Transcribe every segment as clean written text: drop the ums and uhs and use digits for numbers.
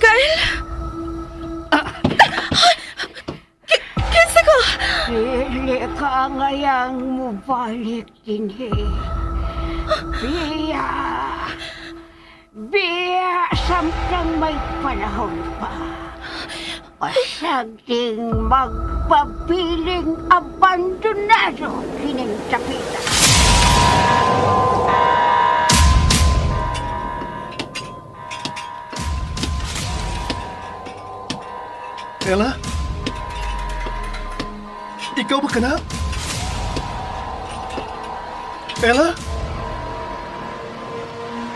Mikael? Kinsa ka? Dili ka ngayang mubalik dinhi. Biya! Biya samtang may panahon pa. Pasagding magpabiling abandonado kining tapita. Ella? Ikaw ba ka na? Ella?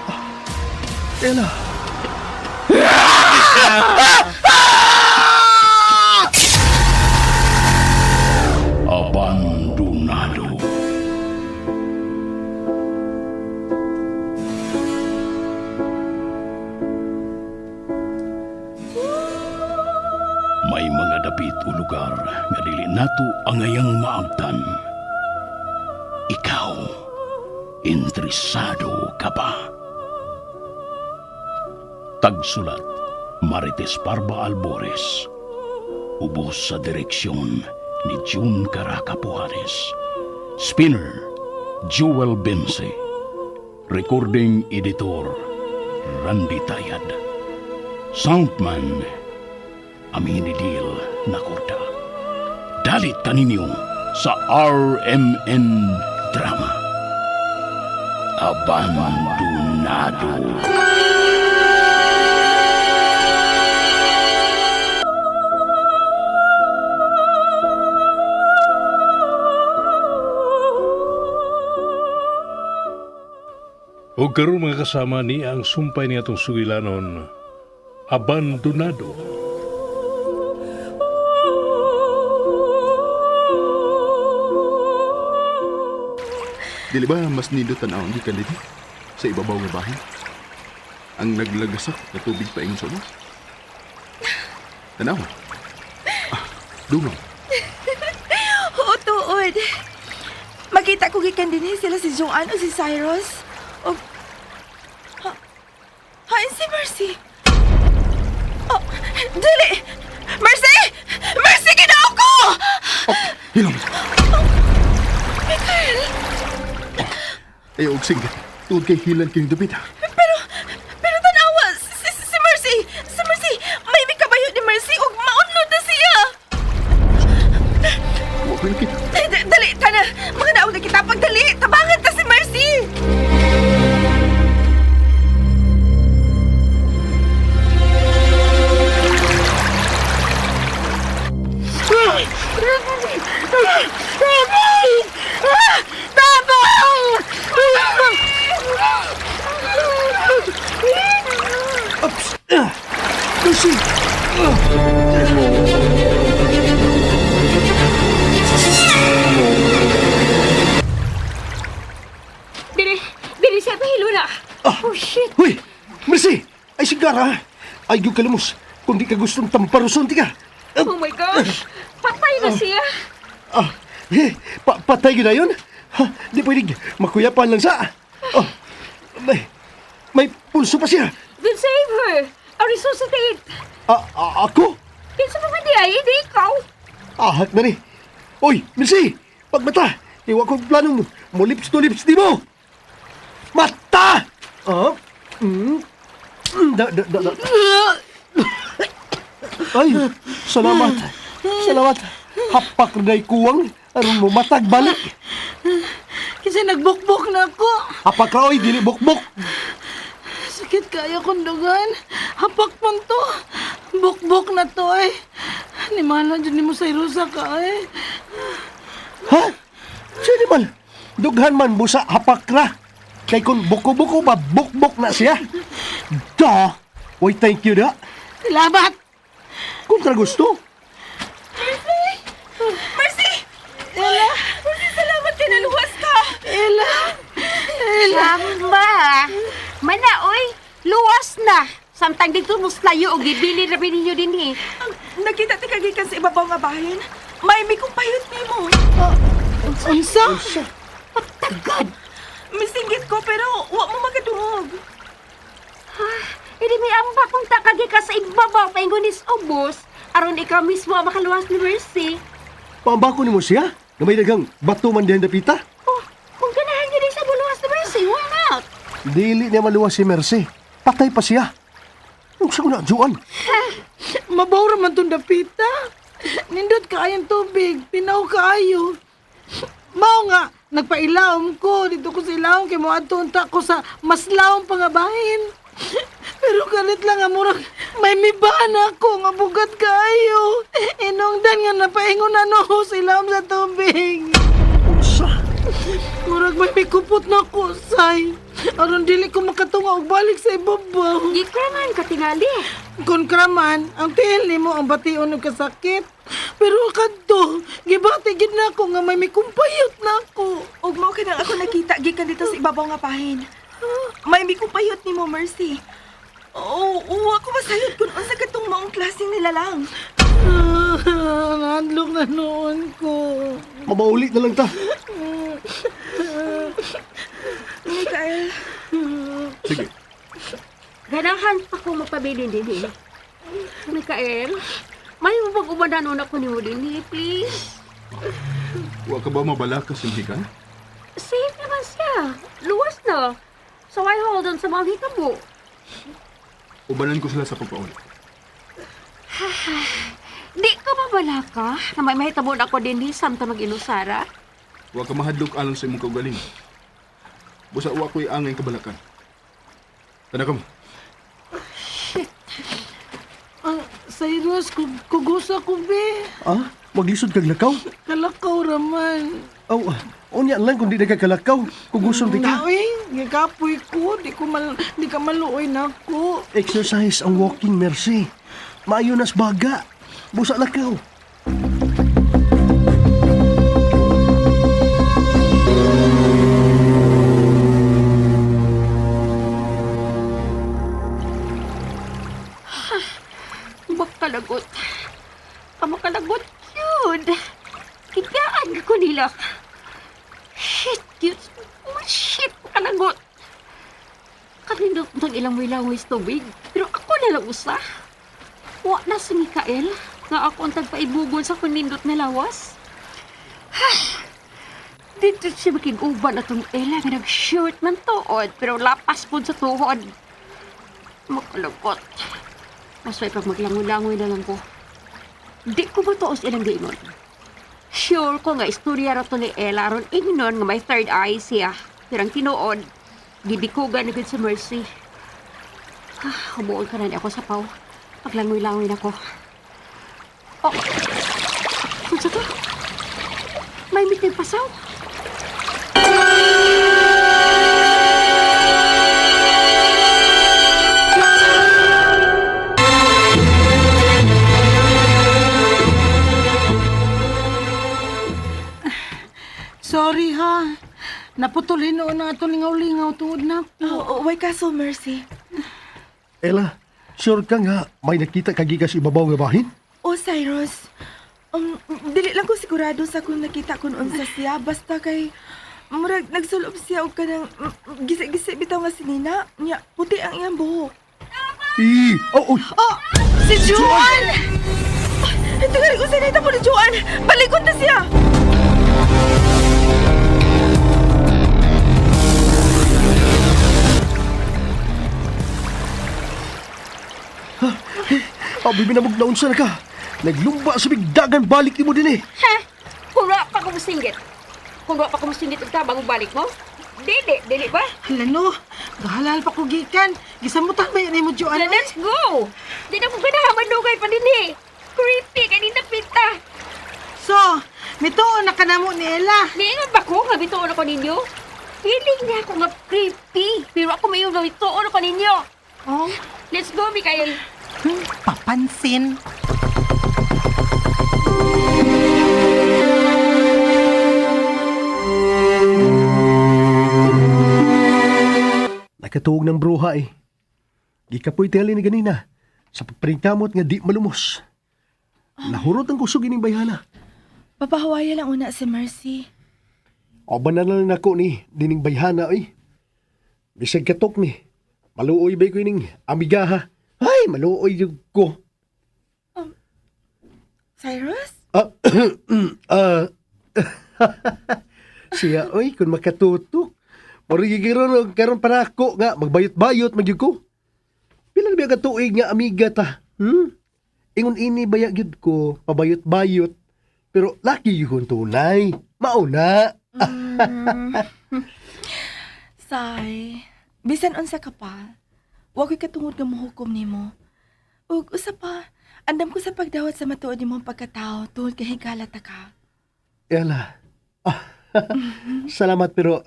Ah, Ella? Abandonado. May mga dapit o lugar nga dili nato angayang maabtan. Ikaw, interesado ka ba? Tagsulat, Marites Parba Albores. Ubos sa direksyon ni June Caraca Pujares. Spinner, Jewel Bense. Recording Editor, Randy Tayad. Soundman, Aminidil Nakorda. Dalit kaninyo sa RMN Drama. Abandonado. O karon mga kasama ni ang sumpay ni atong sugilanon, abandonado. Dili ba mas nindot tan-awon gikan dito? Sa ibabaw nga bahin? Ang naglagasak na tubig pa ingon sa ubos? Tanawa. Ah, dungaw. Oo, tuod. Makita ko gikan dinhi sila si Joanne o si Cyrus. O... Ha? Hain si Mercy. Oh, dili! Mercy! Mercy, ginoo ko! Hilom. Mikael! Ayaw og singgit. Tungod kay hilan kining dapit. Pero tanawa, si Mercy! Si Mercy! May mikabayo ni Mercy ug maunlod na siya! Wa ko nakita. Ay, dali, tana! Mga naog na kita, pagdali! Tabangan ta si Mercy! Ups! Ah! Mercy! Dili, dili siya pahiluna. Oh shit. Hoy! Mercy! Ay sigara! Ay gyud kalumos. Kung di ka gustong tamparuson ti ka. Oh my gosh. Patay na siya. Ah, eh, patay gyud na yun? Ha, di pwedeng makuyapan lang sa. Oh, may pulso pa siya. Then save her. Or resuscitate. Ah, ah, ako? Kinsa pa man di ay, hindi ikaw. Ahak na ni. Oy, Mercy! Pagmata! Iwa kong planong mo lips to lips di mo! Mata! Ah? Mm. Mm, Da, da, da, da. Ay, salamat. Salamat. Hapak na kuwang. Aron mo matag balik. Kasi nagbukbok na ako. Hapak ra oy, dili bukbok. Sakit kaya kong dugan. Hapak man to. Bukbok na to eh. Nimala dyan ni mo sa irusa ka eh. Ha? Sino man? Dughan man busa hapak ra. Kay kung buko-buko ba, bukbok na siya. Da! Uy, thank you da. Salamat! Kontra gusto. Mercy! Ella! Mercy, salamat kay naluwas ka! Ella! Ella! Samba. Mana oy, luwas na. Samtang dito muslayo og gibili ra ninyo dinhi. Ang nakita ti kagikan sa ibabaw nga bahin, may may kong payot nimo. Unsa? Tagad. Misinggit ko pero wa mo makadungog. Idi may amba kung takagi ka sa ibabaw. paingon is ubos aron ikaw mismo ang makaluwas ni Mercy. Paambako nimo siya? Nga may daghang bato man dihan dapita? Oh, kung ganahan yun sa muluwas ni Mercy, why not? Dili niya maluwas si Mercy. Patay pa siya. Unsa ko na, Joan? Mabaw ra man tong dapita. Nindot kaayong tubig, tinaw kaayo. Mao nga, nagpailawom ko. Dito ko sa ilawom kay moadto unta ko sa mas lawom pa nga bahin. Pero kalit lang nga murag may mibahan ako nga bugat kaayo. Inungdan nga napaingon na no sa ilawom sa tubig. Unsa? Murag may mikupot na ko, say. Aron dili ko makatunga og balik sa ibabaw. Gikraman ka tingali. Kung kraman, ang tiil nimo ang bation og kasakit. Pero kadto, gibati gid na ako nga may mikumpayot na ako. Ug mao kanang ako nakita gikan dito sa ibabaw nga pahin. May mikupayot nimo, Mercy. Oo, oh, ako masayod kung unsa katong maong klaseng nilalang. Ah, nahadlok na noon ko. Mabauli na lang ta. Mikael, Sige, Ganahan pa ko magpabilin din eh. Mikael, may mapag-ubanan ako nimo din eh, please. wa ka ba mabalaka si Mikael? Safe naman siya. Luwas na. So I hold on sa mga hitabo. Ubanan ko sila sa pagpauli. Di ka mabalaka na may mahitabon ako din ni samtang mag-inusara? Wa ka mahadlok alang sa imong kaugalingon. Busa wa ko'y angay kabalakan. Tanda ka mo. Ah, Cyrus, kugusa ko be. Ah, maglisod kag lakaw? Kalakaw raman. Aw, unya lang kung di na ka kalakaw. Kung gusto di ka. Uy, gikapoy ko. Di ka maluoy na ako. Exercise ang walking, Mercy. Maayo nas baga. Busa lakaw. Makalagot. Kamakalagot yun. Kigaan ko nila. Shit, yun. Oh, shit, makalagot. Kanindot ng ilang wilawis tubig. Pero ako na lang usa. Wa na si Mikael. Nga ako ang tagpaibugol sa kunindot na lawas. Dito siya makig-uban atong Ella nga nag-shoot man tuod. Pero lapas po sa tuhod. Makalagot. Mas may pag maglangoy-langoy na lang ko. Di ko matuos ilang giingon. Sure ko nga istorya ra to ni Ella aron ingnon nga may third eye siya. Pero ang tinuod, gibikugan na gud sa Mercy. Ah, humuon ka na ni ako sa paw. Paglangoy-langoy na ko. Oh! Unsa to? May mitig pasaw. Sorry ha. Naputol hinuon ang atong lingaw-lingaw tungod na ako. oh, way kaso, Mercy. Ella, sure ka nga may nakita ka gikas ibabaw nga bahin? Oh, Cyrus. Dili lang ko sigurado sa kung nakita kun unsa siya basta kay murag nagsulob siya og kanang gisi-gisi bitaw nga sinina. Nya, puti ang iyang buhok. Eh, oh, oh. Oh, si Juan! Ito nga kung sinita po ni Juan! Balikon na siya! Abi binabog na unsa na ka. Naglumba sa bigdagan balik nimo din eh. Ha? Kung wa pa ko musinggit. Kung wa pa ko musinggit og tabang balik mo. Dili, dili ba? Hala no, gahalal pa ko gikan. Gisamutan ba yan mo, Joanne? Let's go! Di na ko ganahan manugay pa din eh. Creepy, kanina pita. So, mituon na ka na mo ni Ella. Niingon ba ko nga bituon ako ninyo? Feeling niya ako nga creepy. Pero ako mayon nga bituon ako ninyo. Oh, Let's go, Mikael. papansin. Nakatuog ng bruha eh. Gikapoy tingali ni ganina sa pagparingkamot nga di malumos. Nahurot ang kusog ining bayhana. Papahawaya lang una si Mercy. O na lang nako ni dining bayhana oy. Bisag katok ni. Maluoy ba ko ining amiga ha? Ay, maluoy jud ko. Cyrus? Ah, ah, siya, oy, kung makatutok. Mura karon karon pa nako nga, magbayot-bayot, magyud ko. Pila na ba ka tuig nga amiga ta? Hmm? Ingon ini baya gyud ko, pabayot-bayot. Pero laki yun tunay. Mauna. Say, bisan unsa ka pa, wa ko'y katungod nga mohukom nimo. Ug usa pa, andam ko sa pagdawat sa matuod nimong pagkatao tungod kay higala ta ka. Ella. Ah, salamat pero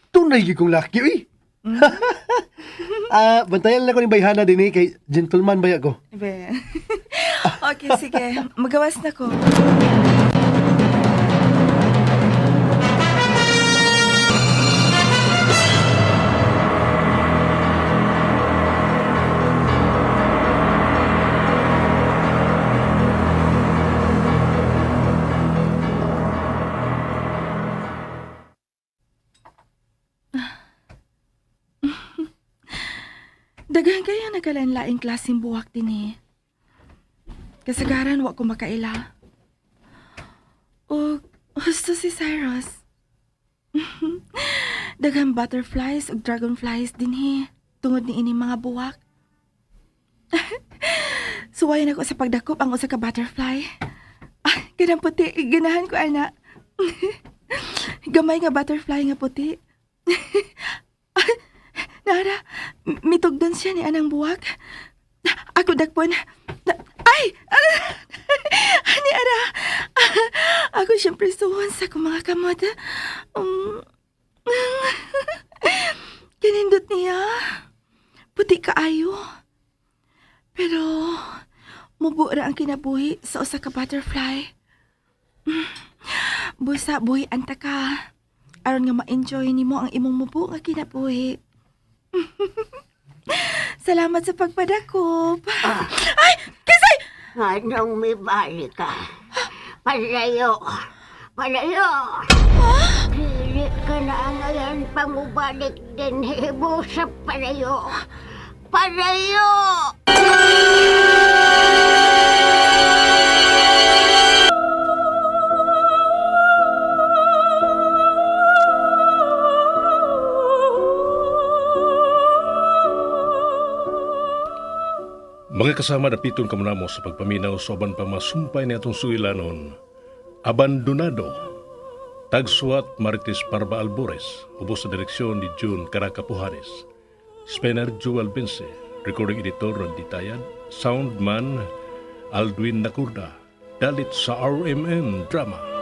tunay gyud kong laki uy. Ah, bantayan lang ko ni Bayhana dinhi kay gentleman baya ko. Be. Okay, sige. Magawas na ko. Daghan kayo nagkalain-laing klaseng buwak din eh. Kasagaran wa ko makaila. O husto si Cyrus. Daghang butterflies ug dragonflies dinhi tungod ni ini mga buwak. Suwayan ako sa pagdakop ang usa ka butterfly. Ah, ganang puti, ganahan ko ana. Gamay nga butterfly nga puti. Ah, Nara, mitugdon siya ni anang buwak. Ako dakpon. Ay! Ani ara. Ako siyempre suhon sa akong mga kamot. Kinindot niya. Puti kaayo. Pero mubo ra ang kinabuhi sa usa ka butterfly. Busa buhi anta ka. Aron nga ma-enjoy nimo ang imong mubo nga kinabuhi. Salamat sa pagpadakop. Ay! Kisay! Anong may balik ka? Palayo! Palayo! Dili ka na ngayon pangubalik din hibo sa palayo! Palayo! Mga kasama dapiton kamo namo sa pagpaminaw sa uban pa masumpay ni atong sugilanon. Abandonado. Tagsuat Marites Parba Albores, ubos sa direksyon ni June Caracapujanes. Spencer Joel Bense, recording editor Randy Tayad, soundman Aldwin Nakurda, dalit sa RMN Drama.